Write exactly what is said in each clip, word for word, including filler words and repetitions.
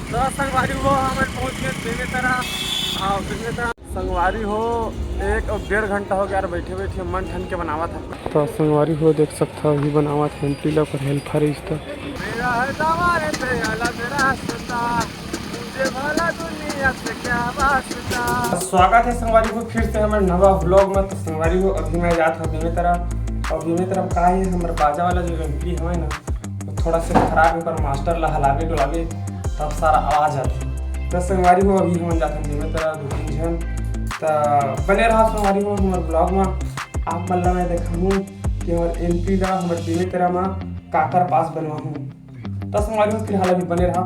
तो संगवारी हो, हमन पहुंच गए बेमेतरा। और बेमेतरा संगवारी हो, एक और डेढ़ घंटा हो गया यार, बैठे बैठे मन ठन के बनावत है। तो संगवारी हो, देख सकता हो, अभी बनावत है एम्पली ला, ओकर हेल्पर इस तो। मेरा है दवारे पे अलग रास्ता, मुझे भला दुनिया से क्या वास्ता। स्वागत है संगवारी हो फिर से हमर नवा व्लॉग में। तो संगवारी हो, अभी मैं जात हूँ बेमेतरा। और बेमेतरा का है, हमर बाजा वाला जो एम्पली हवे ना, वो थोड़ा से खराब है, पर मास्टर ला हलावे डुलावे तब सारा आवाज आती। तो संगवारी हो, अभी हम जात हन बेमेतरा दो तीन झन। तो बने रहा संगवारी हो हमर व्लॉग में। आप मन ला मैं देखाहूँ कि हमर एम्पली ला, हमर बेमेतरा में काकर पास बनवाहूँ। तो संगवारी हो, फिलहाल अभी बने रहा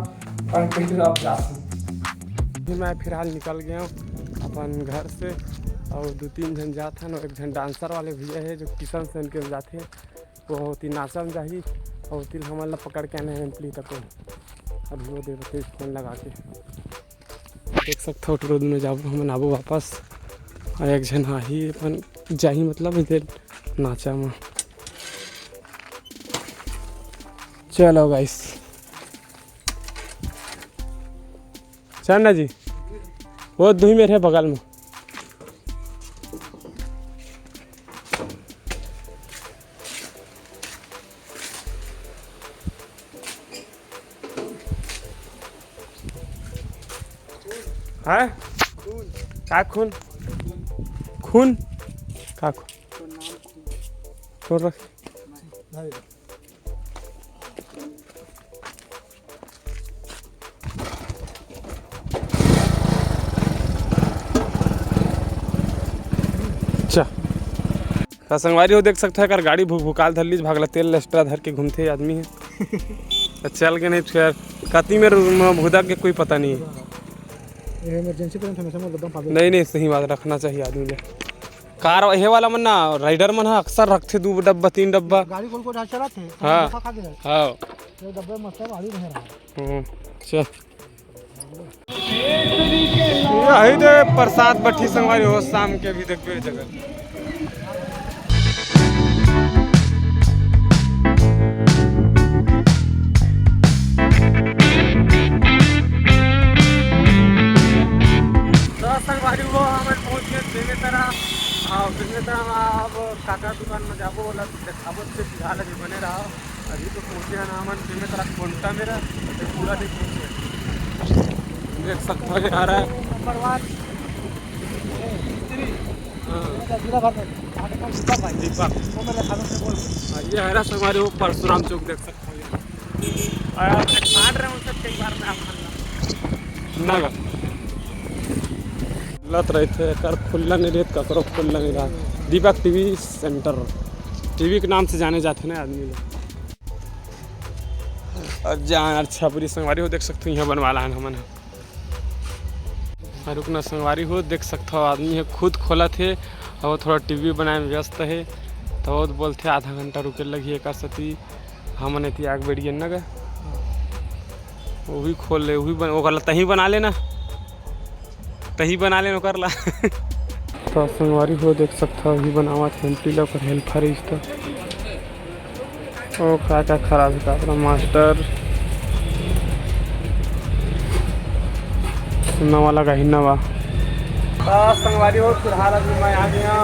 और फिर अब जात हूँ। अभी मैं फिलहाल निकल गया हूँ अपन घर से और दो तीन झन जात हन और एक झन डांसर वाले भैया है जो किशन सेन के जात है, वो होती नाचा में जाही और तिल हमन ला पकड़ के आने एम्पली तक। अभी वो देख सकते फोन लगा के, देख सकता हो, टुरो दुनो जाबो हमन आबो वापस। और एक झन आही अपन जाही, मतलब इधर नाचा में। चलो गाइस, चल ना जी, वो दुही मेरे बगल में। हैं? का खून? खून? का खून? कौन रख? अच्छा। का संगवारी हो, देख सकता है, कर गाड़ी भुक भुकाल धर लीज, भागला तेल एक्स्ट्रा धर के घूमते आदमी है। तो चल के नहीं तो यार, कति में रू-, भुदा के कोई पता नहीं है। ये इमरजेंसी पे हमेशा में डब्बा पावे। नहीं, नहीं, सही बात, रखना चाहिए आदमी ले। कार हे वाला मन ना, राइडर मन ह अक्सर रखथे दू डब्बा, तीन डब्बा। गाड़ी खोल के उठा चलाथे, हाँ। धोखा खा के। हाँ। ये डब्बे में मस्त है, गाड़ी रह रहा है। हम्म, चल। यही दे प्रसाद बट्ठी संगवारी हो, शाम के भी देखबे जगह। तो संगवारी हो, हमन पहुंच गए बेमेतरा। और बेमेतरा में अब काका दुकान में जाबो, ओला देखाबो, से फिलहाल अभी बने रहा। अभी तो पहुंचे हैं ना हमन, बेमेतरा कोंटा मेरा, ये पूरा नहीं पहुंचे। देख सकते हो यार, नंबर वन। हाँ। जिला भर में, आगे कौन दीपक भाई? दीपक। वो मेरे खानों से बोल। हाँ, ये है ना संगवारी हो परशुराम चौक, देख सकते हो। और आप काट रहे हो सब, कई बार में आप ना गा। लत रहिथे, एकर खुल्ला नहीं रहत, ककरो खुल्ला नहीं रहत। दीपक टीवी सेंटर, टीवी के नाम से जाने जाथे ना आदमी लोग। और जान अच्छा बुरी संगवारी हो, देख सकते हो, यहाँ बनवाला है हमन ह। और रुकना संगवारी हो, देख सकते हो, आदमी है खुद खोलत है और वो थोड़ा टीवी बनाए में व्यस्त है, तो वो बोलते आधा घंटा रुके लगी एक सती। हमन एती आग बैठ गेन ना गा। वो भी खोल ले, वो भी बन-, ओकर ला तहीं बना लेना, तहीं बना लेना ओकर ला। तो संगवारी हो, देख सकता हो, अभी बनावत है एम्पली ला, ओकर हेल्पर इस तो। ओ का का खराब है, का मास्टर। नवा लगा ही नवा। आ, संगवारी हो, फिलहाल अभी मैं आ गया,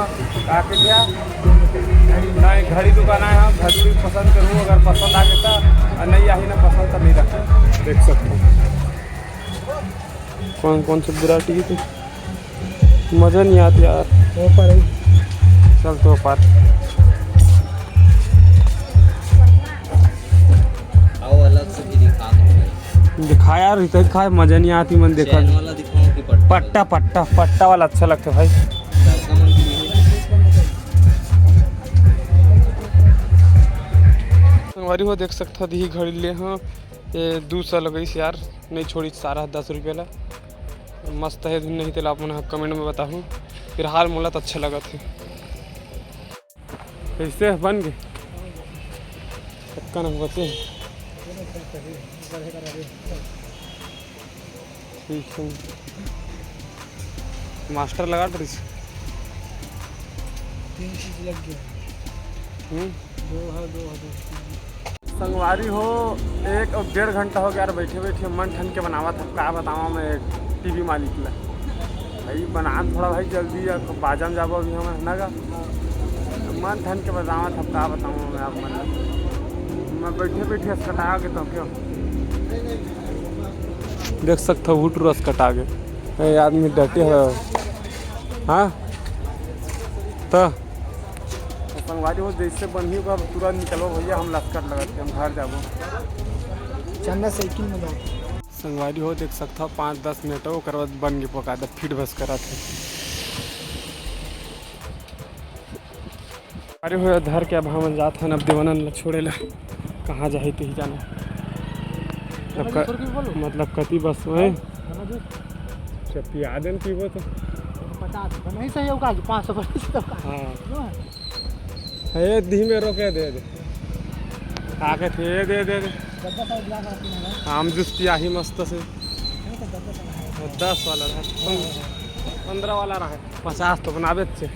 का के गया? मैं घड़ी दुकान आया हूँ, घड़ी उड़ी पसंद करूँ, अगर पसंद आ गया तो, और नहीं आई ना पसंद तो नहीं रखा। देख सकते हो कौन कौन से बुरा टीवी थे, मजा नहीं आती यार। वो पर है। चल तो पर। आओ अलग से भी दिखा दो भाई। दिखा यार, इतना दिखा, मजा नहीं आती मन देखा। चैन वाला दिखाओ कि पट्टा? पट्टा, पट्टा, पट्टा वाला अच्छा लगता है भाई। पैसा मन की नहीं है। संगवारी हो, देख सकता दी घड़ी ले, हाँ, ये दो सौ लगइस यार, नहीं छोड़ी सारा दस रुपये ला। मस्त है धुन, नहीं तेला अपन कमेंट में बताहूँ। फिलहाल मोला तो अच्छा लगत है। कैसे बन गए? पक्का ना बचे। ठीक है। मास्टर लगा डरिस। तीन चीज लग गया। हम्म। दो है, दो है, दो। संगवारी हो, एक डेढ़ घंटा हो गया यार, बैठे बैठे मन ठन के बनावत हन, का बतावा मैं टीवी मालिक ला। भाई बनान थोड़ा भाई जल्दी, अब बाजा में जाबो अभी हम, है ना गा? मन ठन के बनावत हन, का बतावा मैं आप मन ला। मैं बैठे बैठे असकटा के तो क्यों देख सकता हूँ, हुट रस कटा के। ए, आदमी डटे है। हाँ, तो तो संगवारी हो, जैसे बनही ओकर तुरंत निकलबो भैया, हम लस्कट लगत के हम घर जाबो। चंदा साइकिल में जाओ। संगवारी हो, देख सकत हो, पाँच दस मिनट हो, ओकर बाद बन के पका दे, फिट बस करत है। अरे हो, धर के अब हम जात हन, अब देवानंद ला छोड़े ला, कहाँ जाही तेही जाने। मतलब क-, मतलब कति बस में चपिया देन पीबो तो। पचास रुपये नहीं सही होगा, पाँच सौ पचास तो का। हाँ। लो। ए, धीमे रोके दे दे। आके थे, ए, दे, दे, दे। गद्दा साहब गिलास आती है ना? आम जूस पिया ही मस्त से। नहीं तो गद्दा साहब है। दस वाला रहा, पन-, पंद्रह वाला रहा। पचास तो बनाबे से।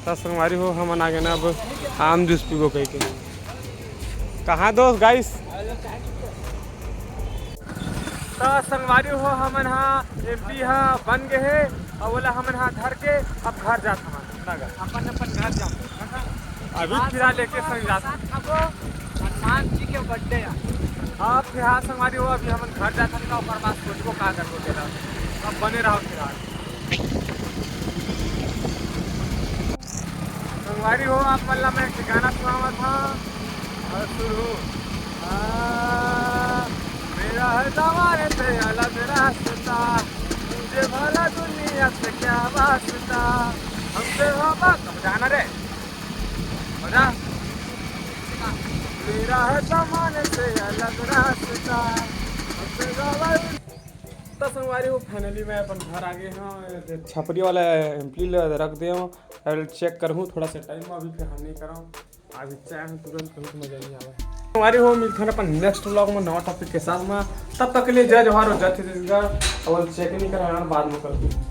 त संगवारी हो, हमन आगे ना अब आम जूस पीबो कह के। कहाँ दोस्त गाइस? त संगवारी हो, हमन हा एमपी हा बन गे हे, अउ ओला हमन हा धर के अब घर जात हमन। अपन अपन घर जाओ। अभी फिलहाल लेके संग जात। खाबो, हनुमान जी के बर्थडे है। अब फिलहाल संगवारी हो, अभी हमन घर जात हन, ओकर बाद सोचबो का करबो तेला। अब बने रहो फिलहाल। संगवारी हो, आप मन ला मैं एक गाना सुनावत हूँ। और सुनो। आ, मेरा है जमाने से अलग रास्ता, मुझे भला दुनिया से क्या वास्ता, हमसे बाबा कब जाना रे? बजा। मेरा है जमाने से अलग रास्ता, हमसे बाबा। तो संगवारी हो, finally मैं अपन घर आ गए हूँ। छपरी वाला एम्पली ले रख दे हूँ, अब चेक करहूँ थोड़ा सा टाइम में, अभी फिर हम नहीं कराऊँ। अभी चाहे हम तुरंत करूँ तो मजा नहीं आवे। संगवारी हो, मिलते हैं अपन नेक्स्ट व्लॉग में नवा टॉपिक के साथ में। तब तक के लिए जय जोहार और जय छत्तीसगढ़। अब चेक नहीं करा यार, बाद में करते हैं।